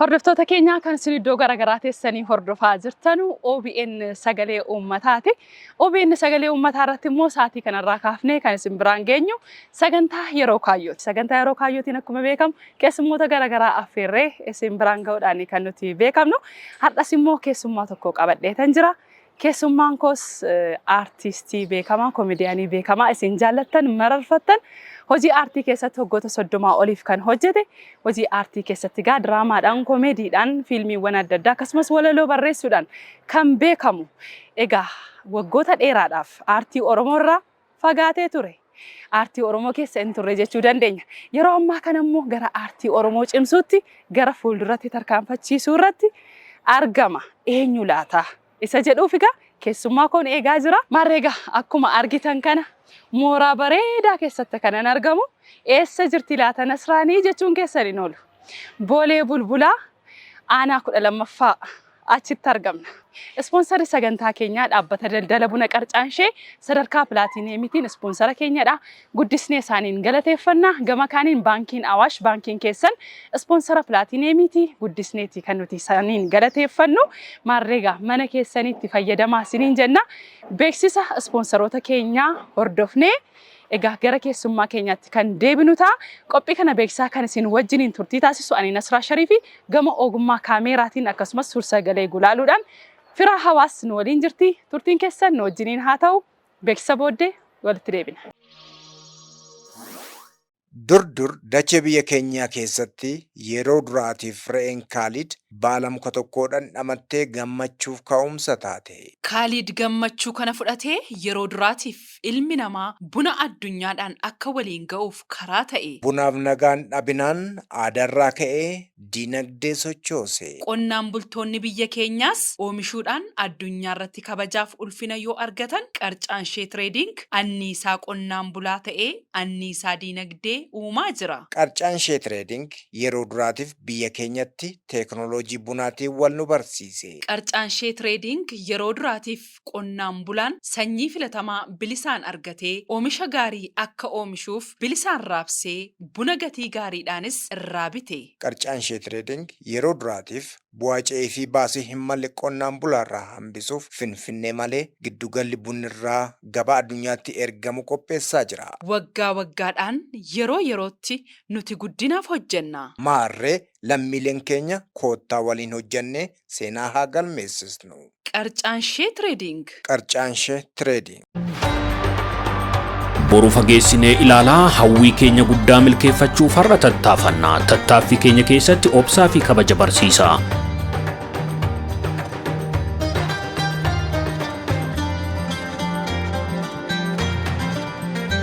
Hordoftoota keenyaa kan isin iddoo garaagaraa teessanii hordofaa jirtanu OBN sagalee uummataati. OBN sagalee uummataa irratti immoo sa'aatii kanarraa kaafnee kan isin biraan geenyu sagantaa yeroo kaayyooti. Sagantaa yeroo kaayyootiin akkuma beekamu keessummoota garaagaraa affeerree isin biraan ga'uudhaan kan nuti beekamnu. Har'as immoo keessummaa tokko qabadheetan jira. Keessummaan koos aartiistii beekamaa, komediyaanii beekamaa isin jaallattan, mararfattan, hojii aartii keessatti waggoota 30 oliif kan hojjete, hojii aartii keessatti gaa diraamaadhaan, komeediidhaan, fiilmiiwwan adda addaa akkasumas walaloo barreessuudhaan kan beekamu. Egaa waggoota dheeraadhaaf aartii Oromoo irraa fagaatee ture. Aartii Oromoo keessa hin turre jechuu dandeenya. Yeroo ammaa kana immoo gara aartii Oromoo cimsuutti, gara fuulduratti tarkaanfachiisuu irratti argama. Eenyu laata? Isa jedhuuf egaa keessummaa koon eegaa jira. Maarree egaa akkuma argitan kana mooraa bareedaa keessatti kanan argamu. Eessa jirti laata Nasraanii jechuun keessan hin oolu. Boolee Bulbulaa aanaa 12ffaa achitti argamna. Ispoonsarri sagantaa keenyaa dhaabbata daldala buna Qarcaanshee sadarkaa pilaatineemitiin ispoonsara keenyadha. Guddisnee isaaniin galateeffanna. Gama kaaniin baankiin Awaash baankiin keessan ispoonsara pilaatineemiiti. Guddisneeti kan nuti isaaniin galateeffannu. Maarreegaa mana keessaniitti fayyadamaa isiniin jenna. Beeksisa ispoonsaroota keenyaa hordofnee Egaa gara keessummaa keenyaatti kan deebinu ta'a. Qophii kana beeksisaa kan isin wajjiniin turtii taasisu ani Nasraa Shariifi gama ogummaa kaameeraatiin akkasumas suur-sagalee gulaaluudhaan Firaa Hawaas nu waliin jirti. Turtiin keessan nu wajjiniin haa ta'u. Beeksisa booddee walitti deebina. Dur dur dachee biyya keenyaa keessatti yeroo duraatiif re'een Kaaliid baala muka tokkoo dhandhamattee gammachuuf ka'umsa taate. Kaaliid gammachuu kana fudhatee yeroo duraatiif ilmi namaa buna addunyaadhaan akka waliin ga'uuf karaa ta'e. Bunaaf nagaan dhabinaan aadaarraa ka'ee dinagdee sochoose. Qonnaan bultoonni biyya keenyaas oomishuudhaan addunyaarratti kabajaaf ulfina yoo argatan Qarcaanshee Trading anniisaa qonnaan bulaa ta'ee anniisaa diinagdee uumaa jira. Qarcaanshee Trading yeroo duraatiif biyya keenyatti teeknooloojii bunaatiin wal nu barsiise. Qarcaanshee Trading yeroo duraatiif qonnaan bulaan sanyii filatamaa bilisaan argatee oomisha gaarii akka oomishuuf bilisaan raabsee buna gatii gaariidhaanis irraa bite. Qarcaanshee Trading yeroo duraatiif bu'aa ce'ii fi baasii hin malle qonnaan bulaarraa hambisuuf Finfinnee malee giddugalli bunni irraa gabaa addunyaatti ergamu qopheessaa jira. Waggaa waggaadhaan yeroo yerootti nuti guddinaaf hojjenna. Maarree lammiileen keenya koottaa waliin hojjennee seenaa haa galmeessisnu. Qarcaanshee Trading. Qarcaanshee Trading. Boru fageessinee ilaalaa hawwii keenya guddaa milkeeffachuuf har'a tattaafanna. Tattaaffii keenya keessatti obsaa fi kabaja barsiisa.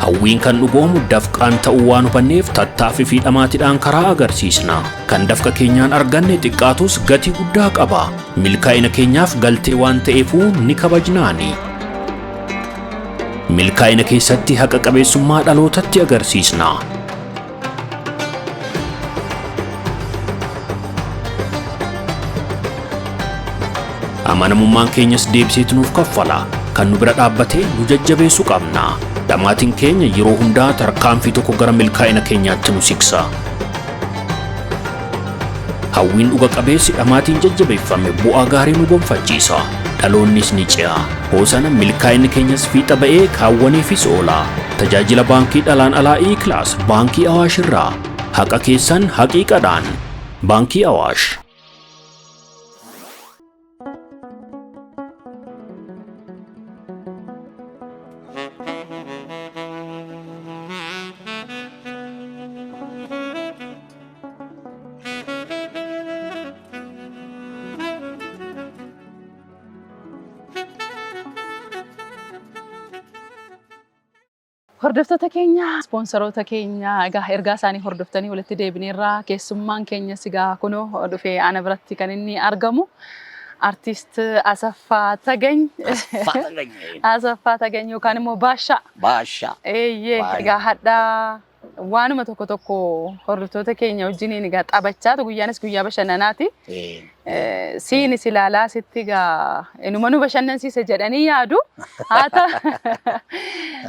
Hawwiin kan dhugoomu dafqaan ta'uu waan hubanneef tattaaffii fi dhamaatiidhaan karaa agarsiisna. Kan dafqa keenyaan arganne xiqqaatus gatii guddaa qaba. Milkaa'ina keenyaaf galtee waan ta'eefuu ni kabajnaani. Milkaa'ina keessatti haqa qabeessummaa dhalootatti agarsiisna. Amanamummaan keenyas deebiseetu nuuf kaffala. Kan nu bira dhaabbatee nu jajjabeessu qabna. Dhamaatiin keenya yeroo hundaa tarkaanfii tokko gara milkaa'ina keenyaatti nu siksa. Hawwiin dhuga qabeessi dhamaatiin jajjabeeffame bu'aa gaarii nu gonfachiisa. Dhaloonnis ni ce'a. Hoosana milkaa'inni keenyas fiixa ba'ee kaawwaniifis oola. Tajaajila baankii dhalaan alaa E-Class Baankii Awaash irraa. Haqa keessan haqiiqadhaan. Baankii Awaash. Hordoftoota keenya, ispoonsaroota keenya egaa ergaa isaanii hordoftanii walitti deebineerra. Keessummaan keenyas egaa kunoo dhufee ana biratti kan inni argamu. Artiist Asaffaa Tagany. Asaffaa Tagany. Asaffaa Tagany yookaan immoo Baashaa. Baashaa. Eeyyee Baay'ee. egaa hadha waanuma tokko tokko hordoftoota keenya wajjiniin egaa taphachaatu guyyaanis guyyaa bashannanaati. Siinis ilaalaa sitti egaa inuma nu bashannansiisa jedhanii yaadu.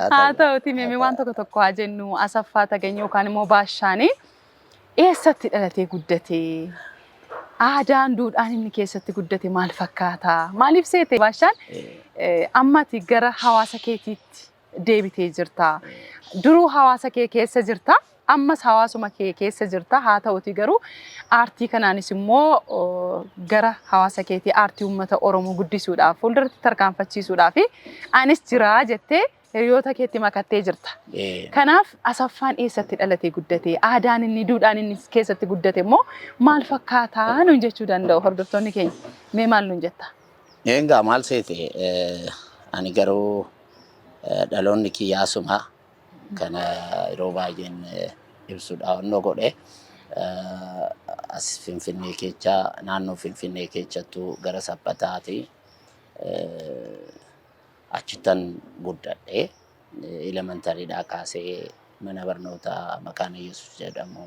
Haa ta'uti meemee waan tokko tokko haa jennu Asaffaa Tagany yookaan immoo Baashaanii eessatti dhalatee guddatee? Aadaan duudhaan inni keessatti guddate maal fakkaata? Maaliif seete Baashaan ammati gara hawaasa keetiitti deebitee jirta. Duruu hawaasa kee keessa jirta. Ammas hawaasuma kee keessa jirta. Haa ta'uti garuu aartii kanaanis immoo gara hawaasa keetii aartii uummata Oromoo guddisuudhaaf fuulduratti tarkaanfachiisuudhaaf anis jira jettee hiriyoota keetti makattee jirta. Kanaaf Asaffaan eessatti dhalatee guddate? Aadaan inni duudhaan inni keessatti guddate immoo maal fakkaataa nuun jechuu danda'u hordoftoonni keenya. Mee maal nuun jetta? Egaa maal seete, ani garuu dhaloonni kiyya asuma kana yeroo baay'een ibsuudha onnoo godhe. As Finfinnee keessa, naannoo Finfinnee keessattuu gara Sabbataati. Achittan guddadhe. Elementarydhaa kaasee mana barnootaa Makaana Yesuus jedhamu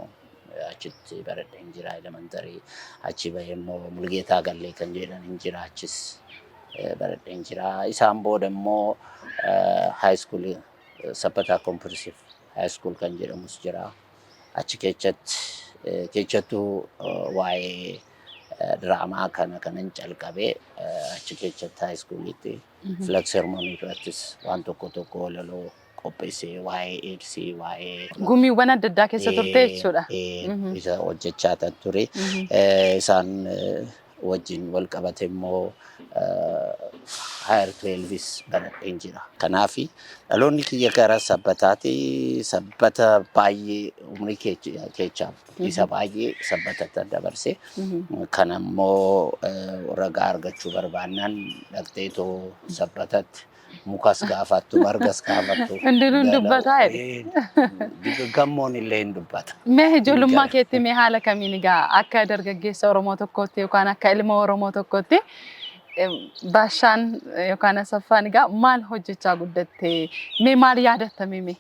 achitti baradheen jira elementary. Achi bahee immoo Mulgeetaa Gallee kan jedhan hin jira, achis baradheen jira. Isaan booda immoo high school, Sabbataa Comprehensive High School kan jedhamus jira. Achi keessatti keessattuu waa'ee diraamaa kana kanan calqabee achi keessatti high schoolitti flag ceremony irrattis waan tokko tokko walaloo qopheessee waa'ee eedsii, waa'ee Gumiiwwan adda addaa keessa turte jechuudha. Isa hojjechaa tan ture. Isaan wajjin wal qabate immoo higher twelveis baradheen jira. Kanaaf dhaloonni kiyya gara Sabbataati. Sabbata baay'ee umrii keechaa isa baay'ee Sabbatatti dabarse. Kana immoo ragaa argachuu barbaannaan dhaqxeetoo Sabbatatti mukas gaafattu, margas gaafattu. Hundinuu hin dubbataa jedhe. Gammoon illee hin dubbata. Mee ijoollummaa keetti mee haala kamiin egaa akka dargaggeessa Oromoo tokkootti yookaan akka ilma Oromoo tokkootti Baashaan yookaan Asaffaan egaa maal hojjechaa guddatte? Mee maal yaadatta mee?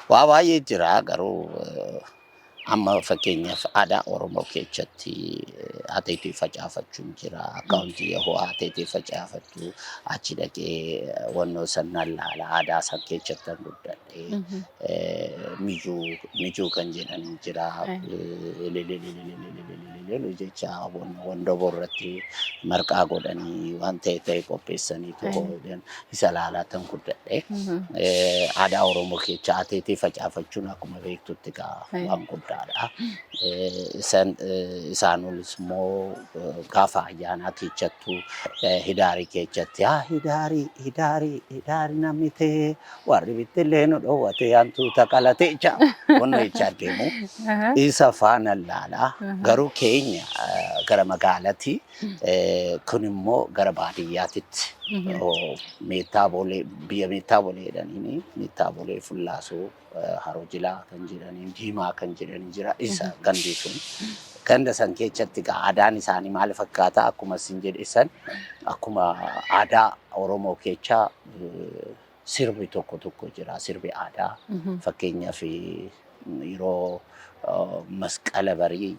Waa baay'ee jira, garuu amma fakkeenyaaf aadaa Oromoo keessatti ateetii facaafachuun jira. Akkaawuntii yeroo ateetii facaafattu achi dhaqee wannoo san nan laala. Aadaa san keessatti guddadhe. Mijuu mijuu kan jedhan jira. Jecha wandoboo irratti marqaa godhanii waan ta'e ta'e qopheessanii tokko isa laalaa tan guddadhe. Aadaa Oromoo keessa ateetii facaafachuun akkuma beektutti egaa waan guddaadha. Isaan olis immoo gaafa ayyaanaa keessattuu hidaarii keessatti haa hidaarii hidaarii hidaarii namni ta'e warri bittillee nu dhoowwate hantuuta qalate jecha wanno jechaa deemu. Isa faana laalaa garuu keenya gara magaalaatti, kun immoo gara baadiyyaatitti Meettaa Boolee, biyya Meettaa Boolee jedhaniini, Meettaa Boolee, Fullaasoo, Haroo Jilaa kan jedhaniin, Diimaa kan jedhanii jira. Isa gandi sun ganda san keessatti egaa aadaan isaanii maal fakkaata? Akkuma isin jedhe san, akkuma aadaa Oromoo keessaa sirbi tokko tokko jira, sirbi aadaa. Fakkeenyaaf yeroo masqala barii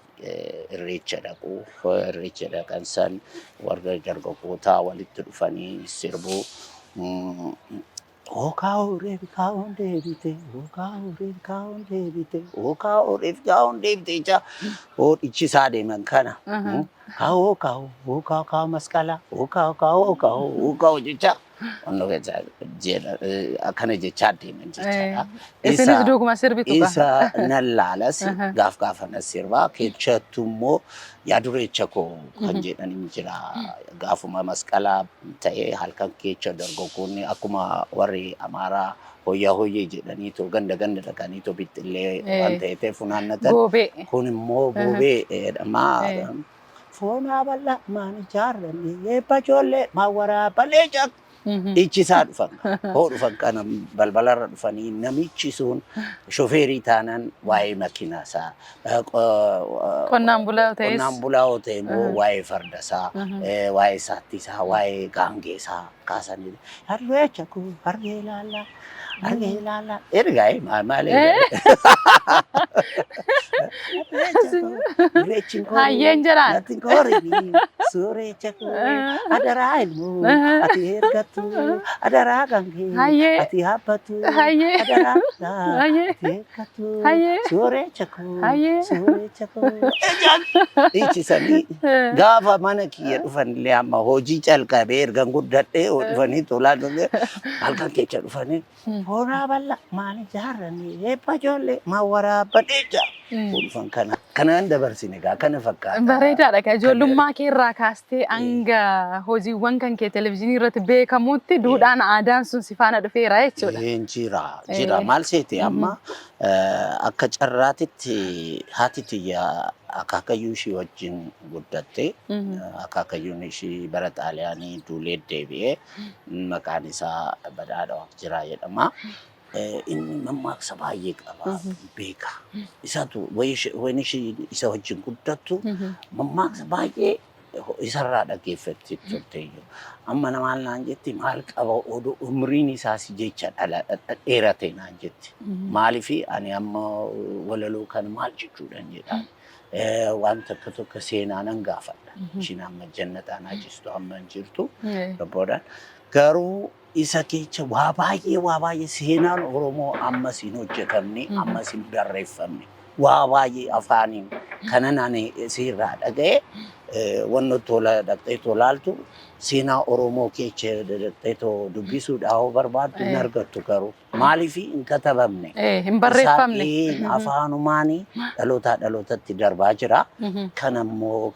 irreecha dhaqu, irreecha dhaqan san warra dargaggootaa walitti dhufanii sirbu. Hookaa reef kaa'uun deebite, hookaa reef kaa'uun deebite, hookaa reef kaa'uun deebite jecha hoo dhichisaa deeman kana. Kaa'oo kaa'oo hookaa kaa'oo masqala hookaa kaa'oo kaa'oo hookaa jecha akkana jechaa deeman jechaadha. Isinis duukuma sirbitu. Isa nan laalas, gaaf gaafa na sirbaa keessattuu immoo yaa dureecha koo kan jedhan hin jira. Gaafuma masqalaa ta'ee halkan keessa dargaggoonni akkuma warri Amaaraa hoyyaa hoyyee jedhaniitoo ganda ganda dhaqaniitoo bixxillee waan ta'e ta'e funaannatan. Goobee. Kun immoo goobee jedhama. Foonaa bal'aa maan ijaarranne eebba ijoollee maan waraabalee jak. Dhiichisaa dhufan. Hoo dhufan kana balbalarra dhufanii namichi sun shofeerii taanaan waa'ee makiinaa isaa. Qonnaan bulaa ta'es. Qonnaan bulaa yoo ta'e immoo waa'ee farda isaa, waa'ee saattii isaa, waa'ee gaangee isaa kaasanii. Harreecha koo harree laallaa. Argee ilaala. Ergaa maal maal Irreechi koo. Hayyeen jedhaan. Natti korini suurecha koo adaraa ilmoo ati ergattu adaraa gangee Hayyee. ati habbatu Hayyee. adaraa Hayyee. ati ergattu Hayyee. suurecha koo Hayyee. suurecha koo. Dhiichisanii gaafa mana kiyya dhufanillee amma hojii calqabee ergan guddadhee dhufanii tolaa dhufee halkan keessa dhufanii horaa bal'aa maal ijaarranii eebba ijoollee maal waraabbadhee jira. Dhufan kana kanaan dabarsine egaa kana fakkaata. Bareedaadha. Kan ijoollummaa kee irraa kaastee hanga hojiiwwan kan kee televizyiinii irratti beekamutti duudhaan aadaan sun si faana dhufeera jechuudha. Een jira jira maal seete amma akka carraatitti haati tiyya akaakayyuu ishii wajjin guddatte. Akaakayyuun ishii bara Xaaliyaanii duulee deebi'ee maqaan isaa Badhaadha Waaqjiraa jedhama. Inni mammaaksa baay'ee qaba beeka. Isatu wayini ishii isa wajjin guddattu mammaaksa baay'ee isarraa dhaggeeffatti turte iyyuu. Amma maal naan jetti, maal qaba oduu umriin isaas jecha dheerate naan jetti. Maaliifi ani amma walaloo kana maal jechuudhaan jedhaan. Waan tokko tokko seenaa nan gaafadha. Ishiin amma jannataan ajistu amma hin jirtu lubbuudhaan. Garuu isa keessa waa baay'ee waa baay'ee seenaan Oromoo ammas hin hojjetamne, ammas hin barreeffamne. Waa baay'ee afaaniin kanan ani sirraa dhaga'e wanno tola dhaqxee tolaaltu seenaa Oromoo keessa dhaqxee too dubbisuudhaa hoo barbaaddu hin argattu, garuu maaliif hin katabamne. Hin barreeffamne. Isaan afaanumaanii dhalootaa dhalootatti darbaa jira. Kan ammoo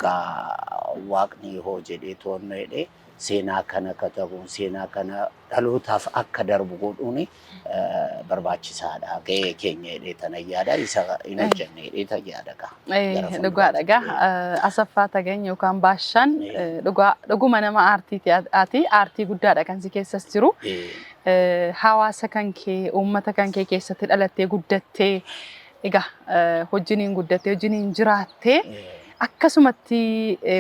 waaqni hoo jedhee to'annoo jedhee seenaa kana katabuun seenaa kana dhalootaaf akka darbu godhuun barbaachisaadha. Gahee keenya jedhee tana yaada, isa hin hojjenne jedhee tan yaada gaa. Dhugaadha gaa Asaffaa Tagany yookaan Baashaan dhugaa dhuguma nama aartiiti, ati aartii guddaadha kan si keessas jiru. Hawaasa kan kee, uummata kan kee keessatti dhalattee guddattee, egaa hojiin guddattee hojiin jiraattee, akkasumatti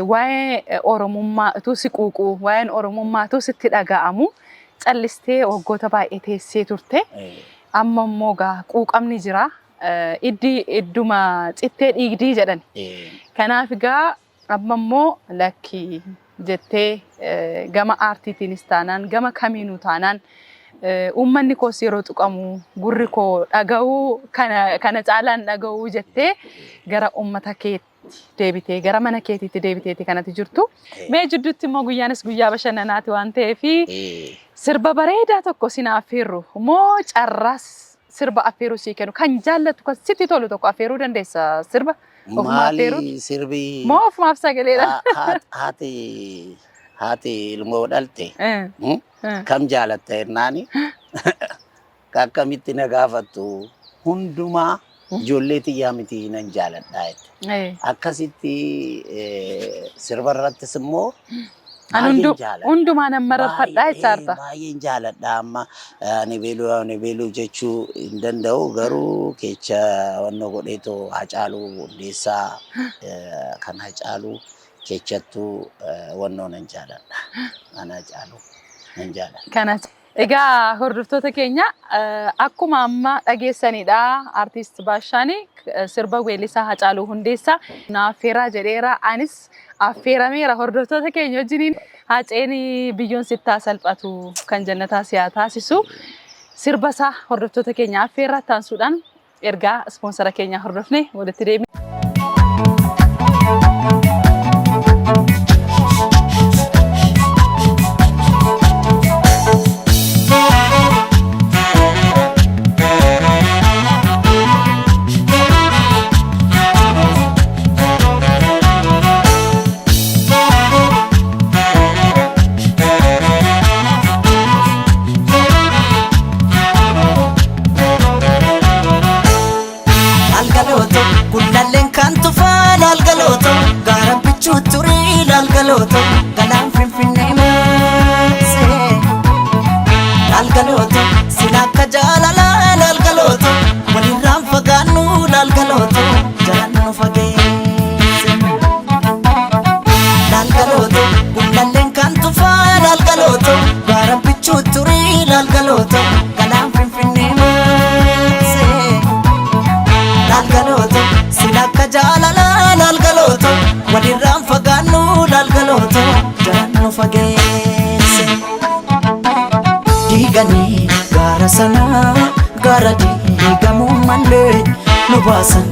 waa'ee Oromummaa utuu si quuqu, waa'een Oromummaa utuu sitti dhaga'amu callistee waggoota baay'ee teessee turte. Amma immoo gaa quuqamni jira. Iddi idduma cittee dhiigdii jedhan. Kanaaf egaa amma immoo lakki jettee gama aartiitiinis taanaan, gama kamiinuu taanaan, uummanni koos yeroo tuqamu gurri koo dhaga'uu kana caalaan dhaga'uu jettee gara uummata keetti deebitee, gara mana keetiitti deebiteeti kanatti jirtu. Mee jidduutti immoo guyyaanis guyyaa bashannanaati waan ta'eef sirba bareedaa tokko sin affeerru moo carraas sirba affeeruu sii kennu, kan jaallattu, kan sitti tolu tokko affeeruu dandeessa, sirba ofuma affeeruu Maali sirbi? Moo ofumaaf sagaleedha? Haati ilmoo dhalte kam jaalatta jennaani akkamitti na gaafattu, hundumaa ijoollee xiyyaa miti nan jaaladhaa jette. Akkasitti sirba irrattis immoo Ani baay'een jaaladha. Hundumaa nan mararfadhaa jechaarta. Baay'een jaaladha. Amma ani beeluu ani beeluu jechuu hin danda'u, garuu kecha wannoo godheetoo Hacaaluu Hundeessaa kan Hacaaluu kechattuu wannoo nan jaaladha. Kan Hacaaluu nan jaaladha. Kana egaa hordoftoota keenya, akkuma amma dhageessanidha, artiist Baashaan sirba weellisaa Hacaaluu Hundeessaa na affeeraa jedheera, anis affeerameera hordoftoota keenya wajjiniin. Haceen biyyoon sittaa salphatu, kan jannataa siyaa taasisu, sirba isaa hordoftoota keenya affeerraa taasisuudhaan ergaa ispoonsara keenya hordofne walitti deemne. Algalooto. Fageesse diiganii gaara sanaa gaara diigamuu malee nu baasan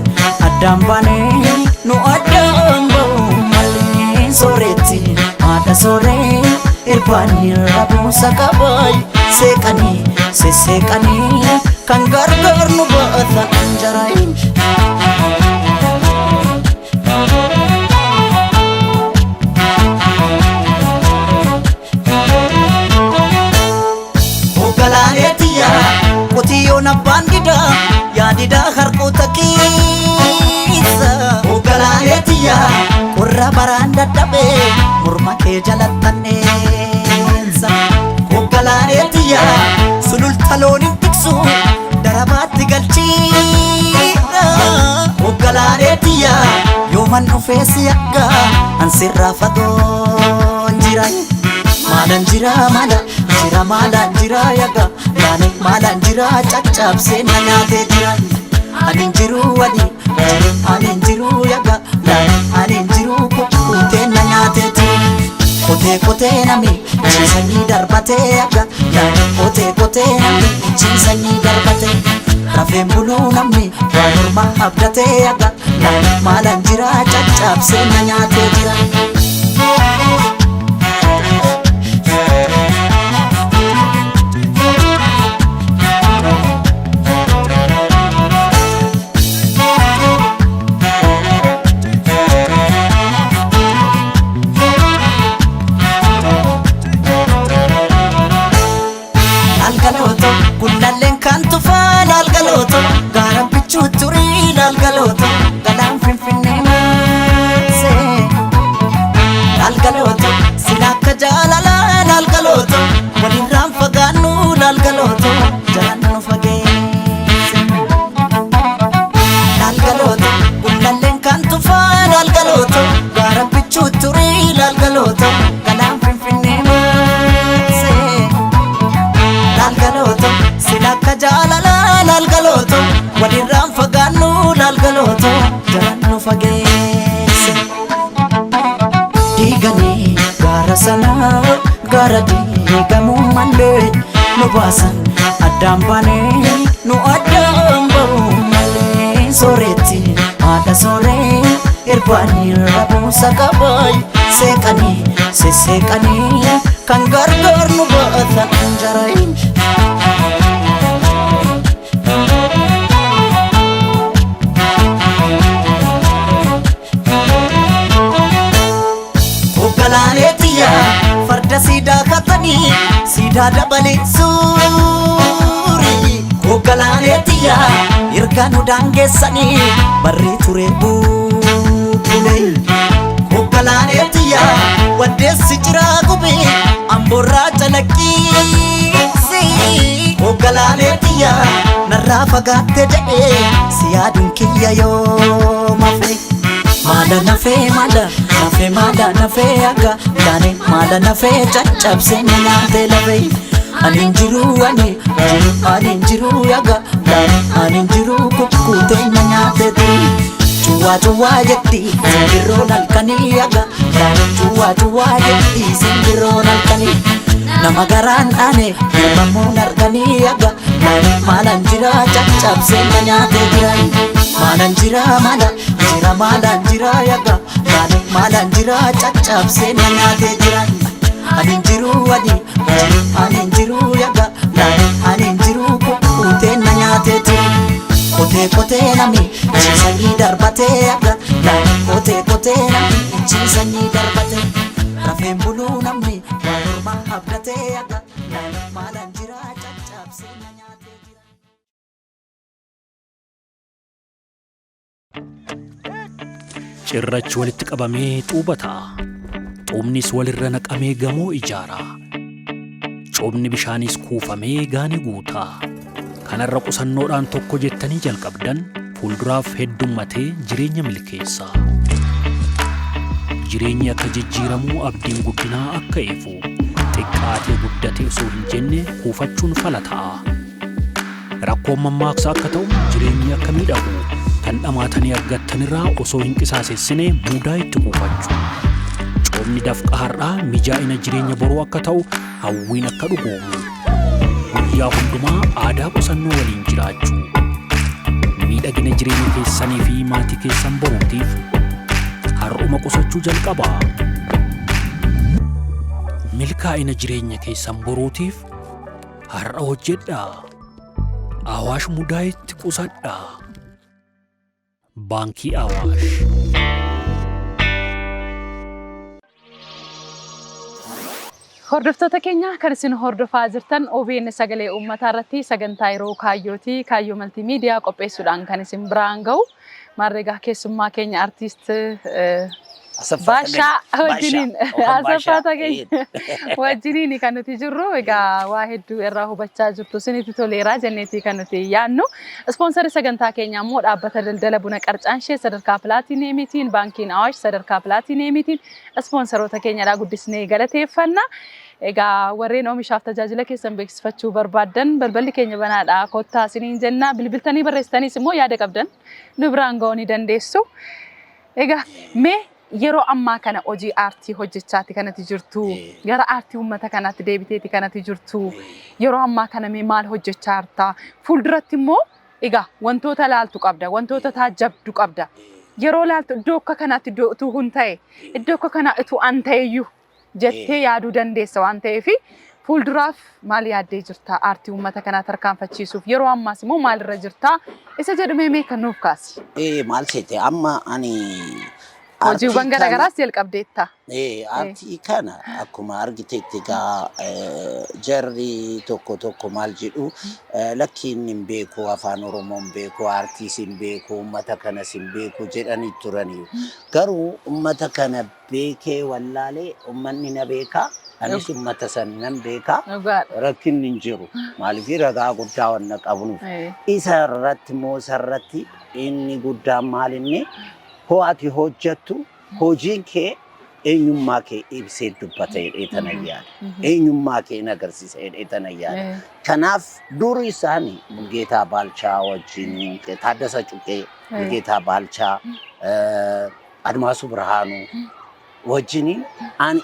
addaan baanee nu addaan ba'uu malee sooretti haadha sooree irbaanii rabuusa qabaay seeqanii sesseeqanii kan gargaar nu baata anjaraayin. Hoogganaalee qotiyyoon abbaan didaa yaadidaa harkoota keessa. Hoogganaalee qorra baraan dadhabee morma kee jalattanneessa. Hoogganaalee sululta loon hin tiksu darabaatti galchiidha. Hoogganaalee yooman dhufee si akka ansirraa fagoon jira. Maalaan jira maala jira maalaan jira yaga yaani maalaan jira caccabsee na nyaatee jira. Ani hin jiru ani jiru ani hin jiru yaga yaani ani hin jiru kukkutee na nyaatee jira. Qotee qotee nami ciisanii darbatee yaga yaani qotee qotee nami ciisanii darbatee. Rafeen buluu namni waan morma abdatee yaga yaani maalaan jira caccabsee na nyaatee jira. Laalgalooto gullalleen kan tufaa laalgalooto gaaraan bichuu turii laalgalooto galaan finfinnee maasee. Laalgalooto sila akka jaalalaa laalgalooto walirraan fagaannu laalgalooto jalaan nu fageesse. Laalgalooto gullalleen kan tufaa laalgalooto gaaraan bichuu turii laalgalooto galaan finfinnee maasee. Laalgalooto sila akka jaalalaa laalgalooto walirraan fagaannu laalgalooto jalaan nu fageesse. Diiganii gaara sanaa gaara diigamuu malee nu baasan addaan baanee nu addaan ba'uu malee sooretti haadha sooree irbaanii rabuusa qabaay seeqanii sesseeqanii kan gargaar nu baata anjaraayin. Hoogganaalee farda siidaa katanii siidaa dabalee suurii. Hoogganaalee erga nu daangeessanii barri ture bubbule. Hoogganaalee waddeessi jiraa gubee amboorraa calaqqiisi. Hoogganaalee narraa fagaatte jedhee si yaaduun kiyya yoo mafe. Maala nafee maala nafee maala nafee akka yaani maala nafee caccabsee na nyaatee lafee. Ani hin jiru ani jiru ani hin jiru yaga yaani ani hin jiru kukkutee na nyaatee turi. Cuwaa cuwaa jetti simbirroon halkanii yaga yaani cuwaa cuwaa jetti simbirroon halkanii. Nama garaan dhaane mormamuun arganii yaga yaani maalaan jira caccabsee na nyaatee jira. Maalaan jira maala jira maalaan jira yaga yaani maalaan jira caccabsee na nyaatee jira. Ani hin jiru ani jiru ani hin jiru yaga yaani ani hin jiru kukkutee na nyaatee jira. Qotee qotee nami ciisanii darbatee yaga yaani qotee qotee nami ciisanii darbatee. Rafeen buluu namni waan morma abdatee yaga yaani maalaan jira caccabsee na nyaatee jira. Cirrachi walitti qabamee xuuba ta'a. Xuubnis walirra naqamee gamoo ijaara. Coobni bishaanis kuufamee gaanii guuta. Kanarra qusannoodhaan tokko jettanii jalqabdan fuulduraaf heddummatee jireenya milkeessa. Jireenyi akka jijjiiramuu abdiin guddinaa akka ifu xiqqaatee guddatee osoo hin jenne kuufachuun fala ta'a. Rakkoon mammaaksa akka ta'u jireenyi akka miidhagu kan dhamaatanii argattanirraa osoo hin qisaasessine muudaa itti kuufachuu. Qaroomni dafqa har'aa mijaa'ina jireenya boruu akka ta'u hawwiin akka dhugoomu. Guyyaa hundumaa aadaa qusannoo waliin jiraachuu. Miidhagina jireenya keessanii fi maatii keessan boruutiif har'uma qusachuu jalqabaa. Milkaa'ina jireenya keessan boruutiif har'a hojjedhaa. Awaash Mudaayitti qusadhaa. Baankii Awaash. Hordoftoota keenya, kan isin hordofaa jirtan OBN Sagalee Uummataa irratti sagantaa yeroo kaayyooti. Kaayyoo Maltiimiidiyaa qopheessuudhaan kan isin biraan gahu. Maarreegaa, keessummaa keenya artiist Baashaa wajjiniin, Asaffaa Tagany wajjiniin kan nuti jirru. Egaa waa hedduu irraa hubachaa jirtu, isinitti toleeraa jenneeti kan nuti yaadnu. Ispoonsarri sagantaa keenyaa immoo dhaabbata daldala buna Qarcaanshee sadarkaa pilaatineemiitiin, baankiin Awaash sadarkaa pilaatineemiitiin ispoonsaroota keenyadha, guddisnee galateeffanna. Egaa warreen oomishaaf tajaajila keessan beeksifachuu barbaaddan balballi keenya banaadha. Kottaa isiniin jenna. Bilbiltanii barreessitaniis immoo yaada qabdan nu biraan ga'uu ni dandeessu. Egaa mee yeroo ammaa kana hojii aartii hojjechaati kanatti jirtu. Gara aartii uummata kanaatti deebiteeti kanatti jirtu. Yeroo ammaa kana mee maal hojjechaa jirta? Fuulduratti immoo egaa wantoota laaltu qabda, wantoota taajjabdu qabda. Yeroo laaltu iddoo akka kanaatti iddoo utuu kun ta'e, iddoo akka kanaa utuu an ta'eyyuu jettee yaaduu dandeessa waan ta'eef, fuulduraaf maal yaaddee jirta aartii uummata kanaa tarkaanfachiisuuf? Yeroo ammaas immoo maalirra jirta isa jedhu mee kan nuuf kaasi. Maal seete, amma ani Hojiiwwan garaagaraas jalqabdeetta. Aartii kana akkuma argitetti egaa jarri tokko tokko maal jedhu, lakkiin hin beeku, afaan Oromoo hin beeku, aartiis hin beeku, uummata kanas hin beeku jedhanii turanii. Garuu uummata kana beekee wallaalee, uummanni na beekaa, anis uummata sana nan beekaa. Rakkinni hin jiru. Maaliif, ragaa guddaa wanna qabnuuf. Isa irratti immoo, isa irratti inni guddaan maal, inni hoo ati hojjettu hojiin kee eenyummaa kee ibsee dubbata jedhee tana yaada. Eenyummaa kee in agarsiisa jedhee tana yaada. Kanaaf duri isaanii Mulgeetaa Baalchaa wajjin, Taaddasa Cuqee, Mulgeetaa Baalchaa, Admaasuu Birhaanuu wajjiniin ani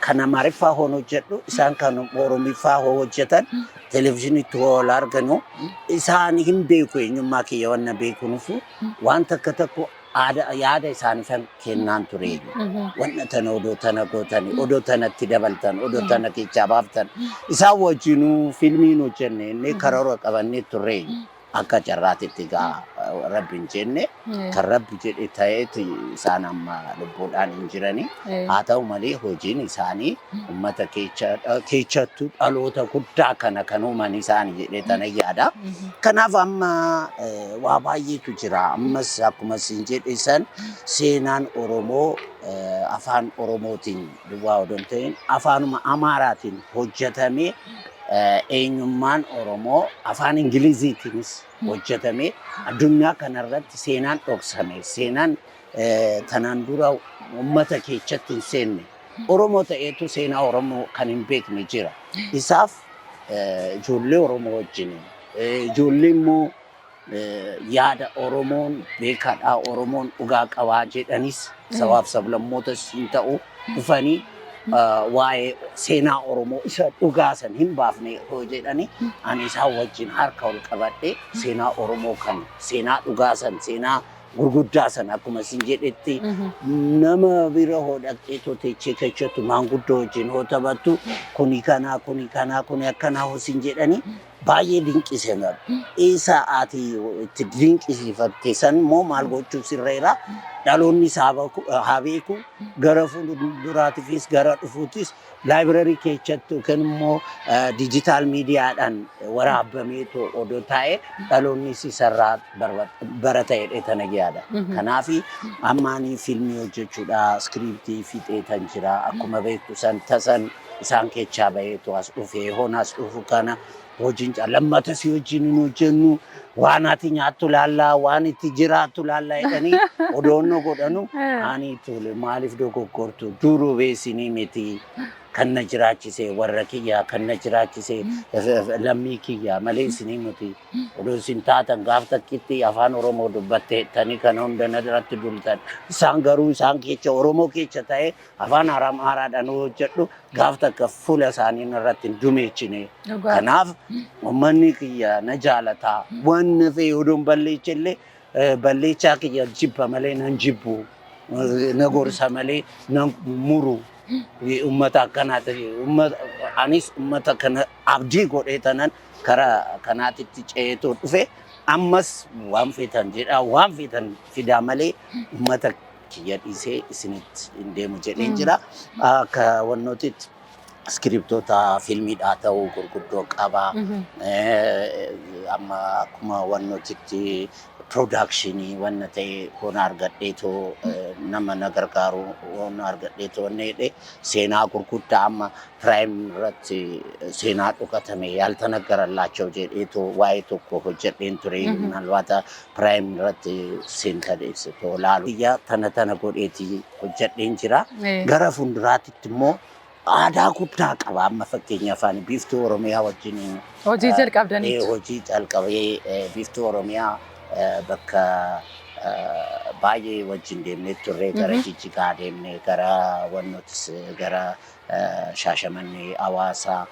kan Amaariffaa hoon hojjedhu, isaan kan Oromiffaa hoo hojjetan, televizyiinitti hoo ol arganu, isaan hin beeku. Eenyummaa kiyya wanna beekunufu waan takka tokko aadaa yaada isaaniifan kennaan ture. Wanna tana odoo tana gootani, odoo tanatti dabaltan, odoo tana keessaa baaftan, isaan wajjinuu fiilmiin hojjenne inni karoora qabannee turre. Akka carraatitti egaa rabbi hin jenne, kan rabbi jedhe ta'eeti. Isaan amma lubbuudhaan hin jirani. Haa ta'u malee hojiin isaanii uummata keessattuu dhaloota guddaa kana kan uuman isaanii jedhee tana yaada. Kanaaf amma waa baay'eetu jira. Ammas akkuma isin jedhe san, seenaan Oromoo afaan Oromootiin duwwaa odoo hin ta'in afaanuma Amaaraatiin hojjetamee, eenyummaan Oromoo afaan Ingiliziitiinis hojjetamee, addunyaa kanarratti seenaan dhoksame, seenaan tanaan dura uummata keessatti hin seenne, Oromoo ta'eetu seenaa Oromoo kan hin beekne jira. Isaaf ijoollee Oromoo wajjin, ijoollee immoo yaada Oromoon beekaadhaa, Oromoon dhugaa qabaa jedhanis, sabaaf sablammootas hin ta'u, dhufanii waa'ee seenaa Oromoo isa dhugaa san hin baafne hoo jedhanii, ani isaan wajjin harka ol qabadhee seenaa Oromoo kan seenaa dhugaa san, seenaa gurguddaa san, akkuma isin jedhetti, nama bira hoo dhaqxee teechee keessattu maanguddoo wajjin hoo taphattu, kuni kanaa, kuni kanaa, kuni akkanaa hoo isin jedhanii, baay'ee dinqisiifama. Isa ati itti dinqisiifatte san immoo maal gochuuf sirreera, dhaloonni isaa haa beeku, gara fuulduraatiifis gara dhufuutis library keessatti yookiin immoo digital miidiyaadhaan waraabbameetu odoo taa'ee dhaloonnis isarraa barata jedhee tana yaada. Kanaaf amma ani fiilmii hojjechuudha iskiriiptii fixeetan jira. Akkuma beektu san tasan isaan keessaa baheetu as dhufee, hoon as dhufu kana hojiin lammata si wajjin hin hojjennu, waan ati nyaattu laallaa, waan itti jiraattu laallaa jedhanii odoonnoo godhanu, ani tole, maaliif dogoggortu, duruu beesinii miti. Kan na jiraachise warra kiyyaa, kan na jiraachise lammii kiyyaa malee isinii miti. Odoo isin taatan gaaf takkitti afaan Oromoo dubbatteettanii kana hunda na irratti dultan. Isaan garuu isaan keessa Oromoo keessa ta'ee afaan Amaaraadhaan hojjedhu gaaf takka fuula isaanii irratti hin dumeechine. Kanaaf uummanni kiyya na jaalataa. Waan na fe'e odoon balleecha illee balleechaa kiyya jibba malee nan jibbu. Na gorsa malee nan muru. Uummata akkanaati. Anis uummata kana abdii godhee tanan karaa kanaatitti ce'eetoo dhufe, ammas waan feetan jedhaa, waan feetan fidaa malee uummata kiyya dhiisee isinitti hin deemu jedheen jira. Akka wannootitti iskiriptoota fiilmiidhaa ta'uu gurguddoo qaba. Amma akkuma wannootitti production wanna ta'e hoona argadheetoo, nama na gargaaru hoona argadheetoo wanna jedhee seenaa gurguddaa amma Prime irratti seenaa dhokatame yaaltanaggarallaaቸው jedheetoo waa'ee tokko hojjedheen ture. ምናልባት Prime irratti seentadheessitoo laalu. Biyya tana tana godheetii hojjedheen jira. Gara fuulduraatitti immoo aadaa guddaa qaba. Amma fakkeenyaaf ani Biiftuu Oromiyaa wajjin Hojii jalqabdaniitu. Hojii calqabee, Biiftuu Oromiyaa bakka baay'ee wajjin deemnee turre, gara Jijjigaa deemnee, gara Wannotis, gara Shaashamannee, Hawaasaa,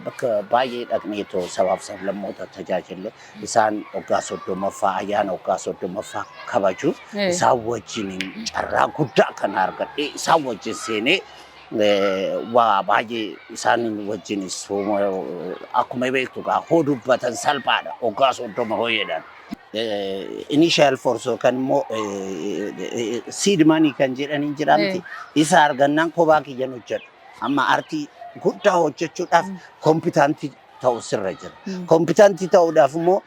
bakka baay'ee dhaqneetoo sabaaf sablammoota tajaajille. Isaan waggaa 30ffaa, ayyaana waggaa 30ffaa kabaju. Isaan wajjin carraa guddaa kana argadhee isaan wajjin seenee waa baay'ee isaan wajjinis akkuma beektu gaa hoo dubbatan salphaadha waggaa 30 hoo jedhan. Initial force yookaan immoo seed money kan jedhanii jira miti. Isa argannaan kophaa kiyyan hojjedha. Amma artii guddaa hojjechuudhaaf competent ta'u sirra jira. Competent ta'uudhaaf immoo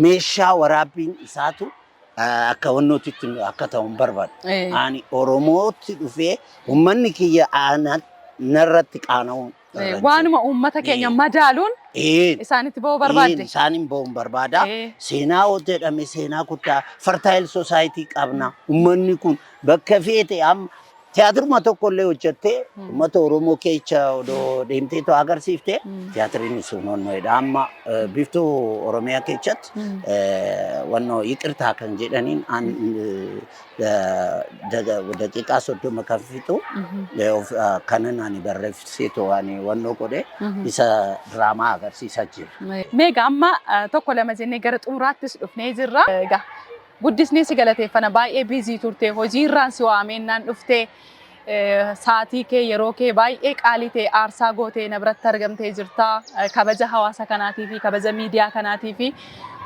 meeshaa waraabbiin isaatu akka wannootitti akka ta'u hin barbaadu. Ani Oromootti dhufee uummanni kiyya aanaa narratti qaana'uun irra jira. Waanuma uummata keenya madaaluun isaanitti ba'uu barbaadde. Isaaniin ba'uun barbaada. Seenaa hoo jedhame seenaa guddaa fertile society qabna. Uummanni kun bakka feete amma tiyaatiruma tokko illee hojjettee uummata Oromoo keessa odoo deemtee agarsiifte tiyaatiriin sun honnoodha. Amma Biiftuu Oromiyaa keessatti wannoo ይቅርታ kan jedhaniin daqiiqaa 30 kan fixu kanan ani barreesseetoo ani wannoo godhe isa diraamaa agarsiisaa jira. Meegaa amma tokko lama jennee gara xumuraattis dhufnee jirra. Egaa guddisnee si galateeffana, baay'ee busy turte, hojii irraan si waameennaan dhuftee sa'aatii kee, yeroo kee baay'ee qaalii ta'e aarsaa gootee na biratti argamtee jirta. Kabaja hawaasa kanaatii fi kabaja miidiyaa kanaatii fi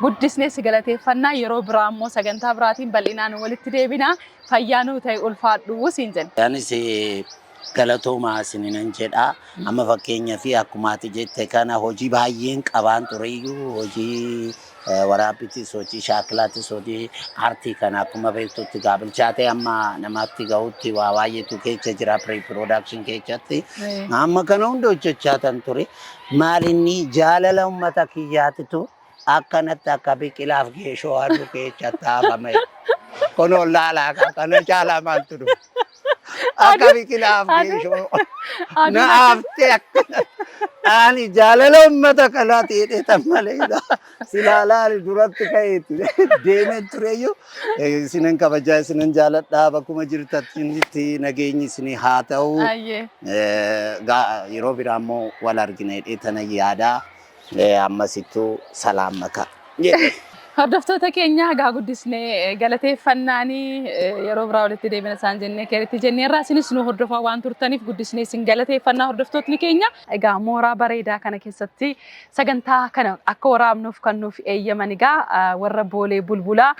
guddisnee si galateeffannaa. Yeroo biraa immoo sagantaa biraatiin bal'inaan walitti deebina. Fayyaa nuu ta'e, ulfaadhu siin jenna. Anis galatoomaa isininan jedha. Amma fakkeenyaa fi akkuma ati jette kana hojii baay'een qabaan tureyyuu, hojii waraabbitis, hojii shaakalaatis, hojii aartii kana akkuma beektutti gaabilchaatee amma namatti gahutti waa baay'eetu keessa jira pre production keessatti. Amma kana hunda hojjechaa tan ture. Maalinni jaalala uummata kiyyaatitu akkanatti akka biqilaaf geeshoo aduu keessatti hafame. Kunoo laalaa kana caalaa maaltu dhufa? Akka biqilaaf geeshoo na haftee akkana. Ani jaalala uummata kanaati jedhee malee silaa laali duratti ka'eetu deemee tureyyuu. Isinan kabajaa, isinan jaaladhaa, bakkuma jirtanitti nageenyi isinii haa ta'u. Yeroo biraa immoo wal argina jedhee tana yaadaa, ammasittuu salaam makaa. Hordoftoota keenya, egaa guddisnee galateeffannaanii yeroo biraa walitti deebina isaan jennee keeritti jenneerraa, isinis nu hordofaa waan turtaniif guddisnee isin galateeffannaa, hordoftootni keenya. Egaa mooraa bareedaa kana keessatti sagantaa kana akka waraabnuuf kan nuuf eeyyaman egaa warra Boolee Bulbulaa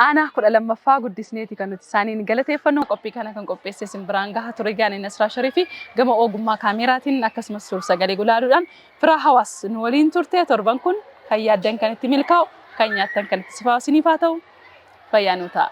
aanaa 12ffaa guddisneeti kan nuti isaaniin galateeffannu. Qophii kana kan qopheesse isin biraan gahaa ture Gaanii Nasraa Shariifi, gama ogummaa kaameeraatiin akkasumas suur sagalee gulaaluudhaan firaa hawaas nu waliin turte. Torban kun kan yaaddan kan itti milkaa'u, kan nyaattan kan itti sifaa'u isiniif haa ta'u, fayyaa nuu ta'a.